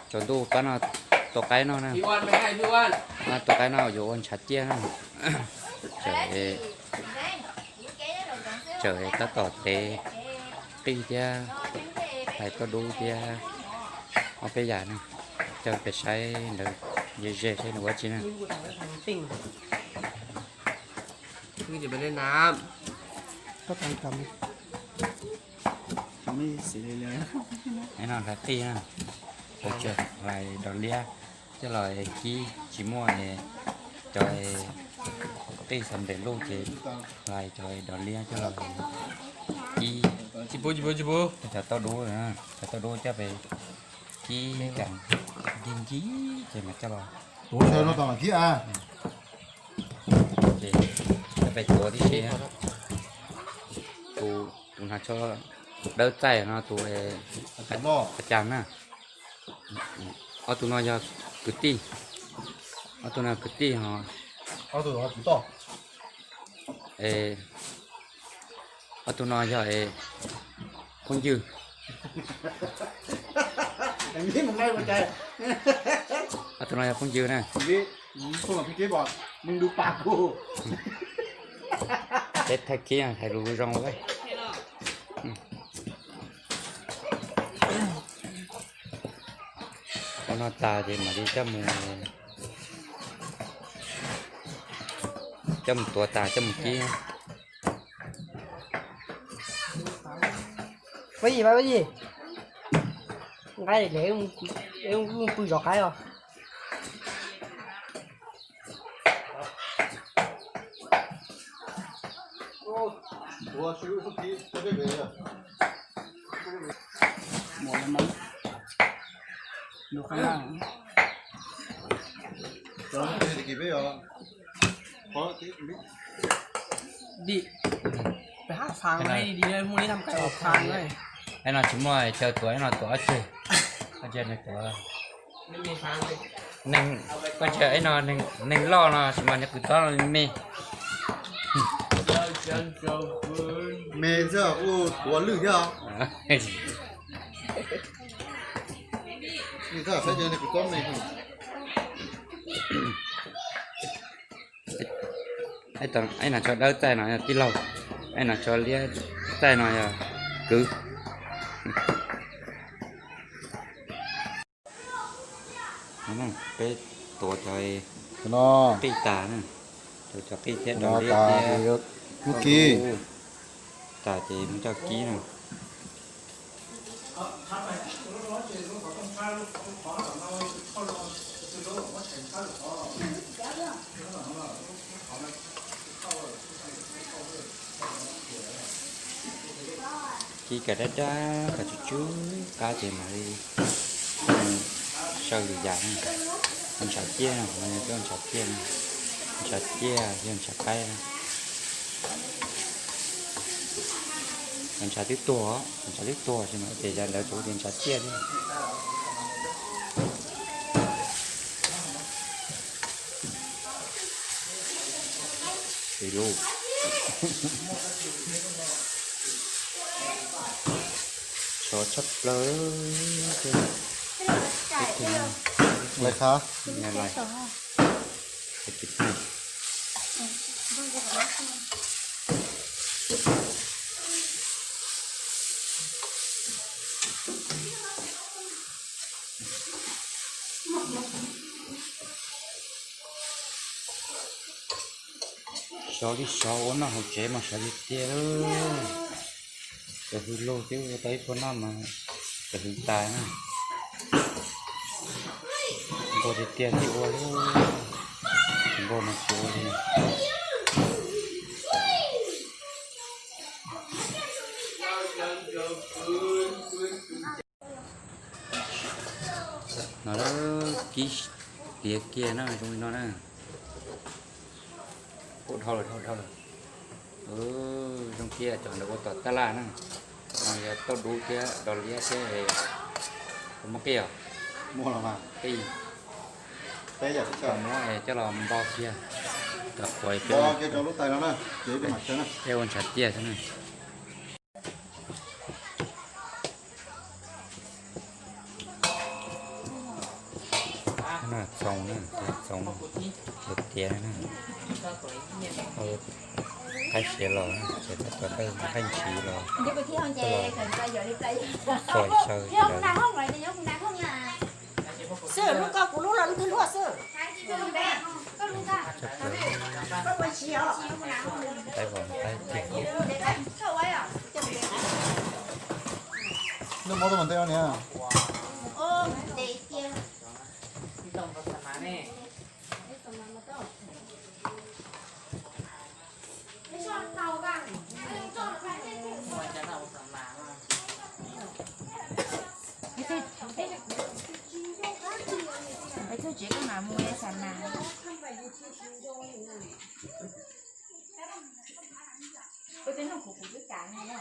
Tsaus ntuj pab no tua qaib no na. Tua qaib no yuav ua ntshav ciaj na. Tsaws, tsaws tab tom tev qij thiab hlais tauj dub thiab ob peb yam na. Coj peb saib ntawd ze ze saib nws ua tsi na. No hlais qij na, hlais dog liab coj los kib, tsis muaj cov qij xav ntes luj ces hlais cov dog liab coj los kib. Cov tauj dub, cov tauj dub coj pem kib kam ncig ncig ces mas coj los tuav, coj pem tuav tib si. Tus, tus hnav tsho dawb txaij no tus qab cas na. Ob tug no yog kwv tij, ob tug no kwv tij ho. Ob tug no yog phooj ywg. Ob tug no yog phooj ywg na. Peb thaij kib hais lus zoo. Ua no tas ces mam li coj mus, coj mus tuav tas coj mus kib. Pab Yim, pab Yim, nqaij le, pw zov qaib os. Ib no tsis muaj chaw tuav, ib no tuav ob ceg, ob ceg tuav. Neeg, koj ntsia ib no, neeg loj no tsis mas nws kws tob me. Me xwb kuj tuav lwj thiab. Ib no tsho dawb txaij no yog tij laug, ib no tsho liab txaij no yog kwv. Peb tuav cov qij tas na, tuav cov qij thiab dog liab thiab muab kib tas ces muab coj kib na. Kib kom dab dab kom tsw tsw qab ces mam li saw lwm yam na. Ntshav ciaj no, ntshav ciaj, ntshav ciaj yog ntshav qaib na. Ntshav twb tuag, ntshav twb tuag tsis mas ces yav ntawd tsuas tias ntshav ciaj thiab. Sov tshaj plaws. Lais qha. Sov li sov ua noj hauv tsev mas sov tiag tiag. Cov hws lug twb ua tau ib pluag noj mas cov hws tas na. Npau tiag tiag thiaj ua li, npau mas tsis ua li. No kib tiav kiag no zoo li no na. Dhau lawm, dhau lawm. Zoo kiag cov ntawd ua tom tab laj na. No yog tauj dub thiab dog liab thiab. Muaj qij os? Muaj los mas. Qij. Muab coj los npau kiag kom qhuav, peb ua ntshav ciaj xwb na. txoos na, txoos, tiav na, qaib siav los, ces tab tom nqaij ntshiv los, txoj xyaw. Xwb, lub koj kuv lub los lub twg luaj xwb. Qaib vos qaib tiag. Peb txog tsev koj mam mus xav mas. Ua tej noj kuv kuv twb kam no.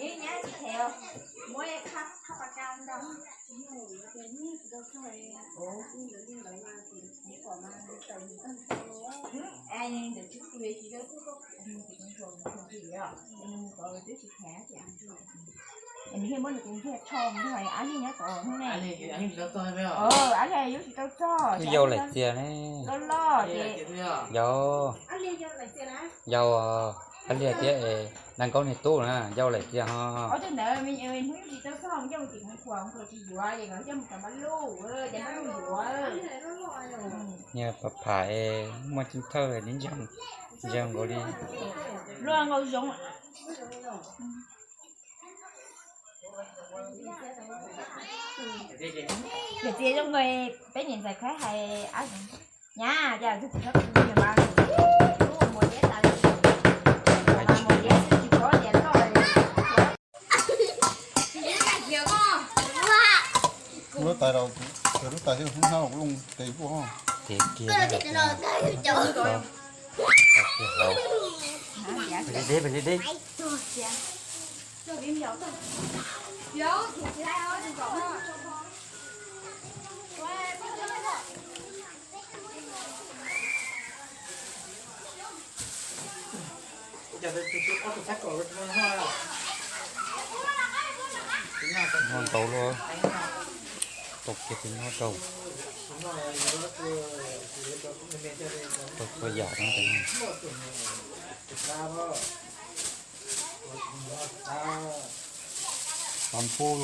Nyab tsis them, muab khab khab pas kas nrog. Twb yau lawm tiag ne. Loj loj ces. Yau, yau, Ab Liag thiab es Naj Nkaub niag tub na, yau lawm tiag ho. Niag Pham Pham es muaj ceeb thawj li ntseeg, ntseeg nkaus li. Niam txiv zoo nkaus peb niam ntxawm Khaib hais, nyab, cas tus kuv nyob kuv niam mas mus liab tas li, mus liab xwb tsis paub tias loj li. Lub tais rau, lub tais thiab hnab los loo tes kuj. Tes kiag, tes kiag, tes kiag. Noj ntau luaj, tau kiag tus noj rau, tau txhua yam no. Tag npub,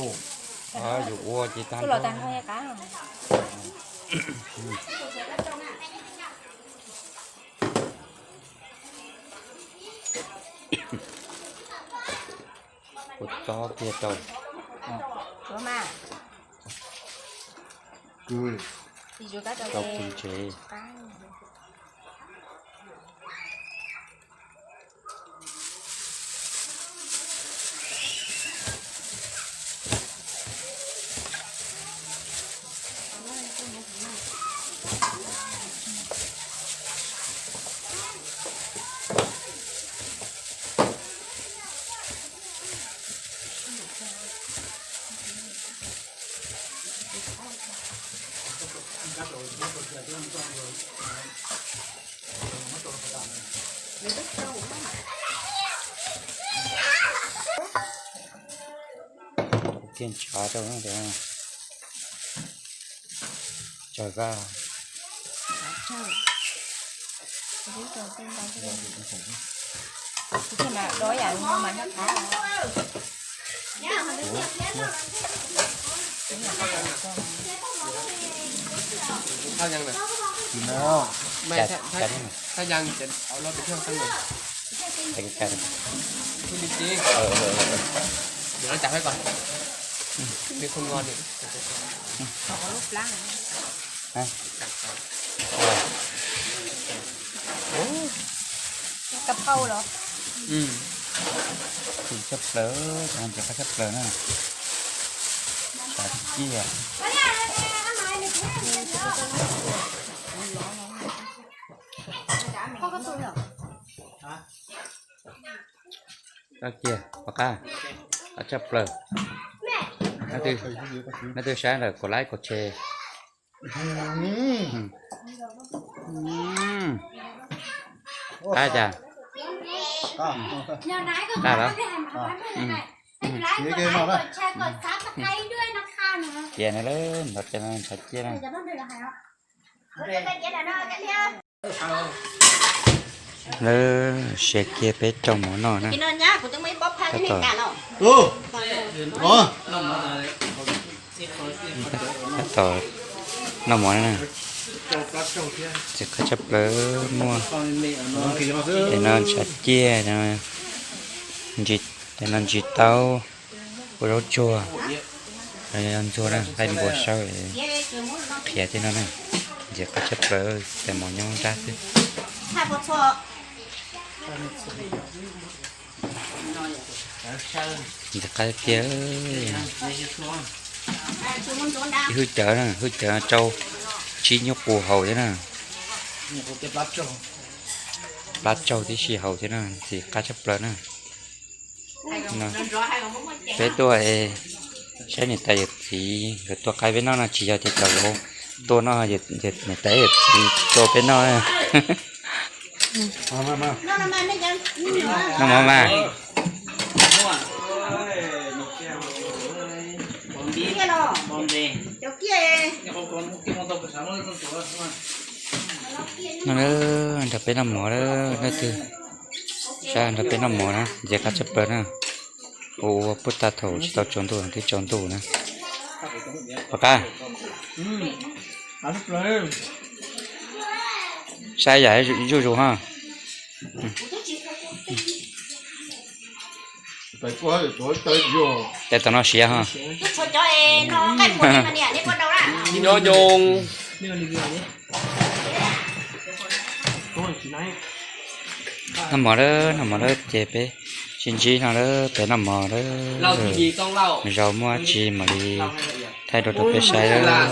yus ua ces tag npub. Kuv tso kiag rau, rau pem tsev. Kuv kiag ntshav rau no tias tsawg vaj. Thaj Yeeb, thaj, thaj Yeeb ces ua loj pem thiaj tau. Ua li ces, ua li cas thiab ko, nws không ngon nè. Ka phauj los? Qhwv tshaj plaws, cov no ces qab tshaj plaws na. Tshav ciaj. Koj kiag pom qab, qab tshaj plaws. Leej twg saib lawm kom like kom share. Qab cas? Qab los? Cia no lawm, nrov ntshav ciaj na. Lawv siav kiag peb rau mov noj na. Tab tom, tab tom noj mov na. Ntxim qab tshaj plaws, muaj tes no ntshav ciaj, tes no ntsis taub, ua zaub tsuag, ntxuag na, qaij npua sawb, qhiav tej no na. Ntxim qab tshaj plaws, tais mov nyob nrab xwb. Ntxim qab tiag. Ib hwj cawv na, hwj cawv rau tsib nyuag qus haus thiab na. Plab tsaug tib si haus thiab na, ntxim qab tshaj plaws na. Peb tuaj saib niam tais yawm txiv nkawd tua qaib peb noj no, tsis yog tias cov laus tua no, niam tais yawm txiv tua peb noj. Noj mov mas. No, nrog peb noj mov lawm, leej twg saib nrog peb noj mov na, ntxim qab tshaj plaws na. Ua ua puag ta thaum tsis tau tsaus ntuj twb tsaus ntuj na. Pom qab, saib yam zuj zus ha. Tes tom no siav ha. Noj mov lawm, noj mov lawm ces peb sib ntsib no lawm, peb noj mov lawm. Zaus muaj dab tsi mam li thaij dua rau peb saib lawm.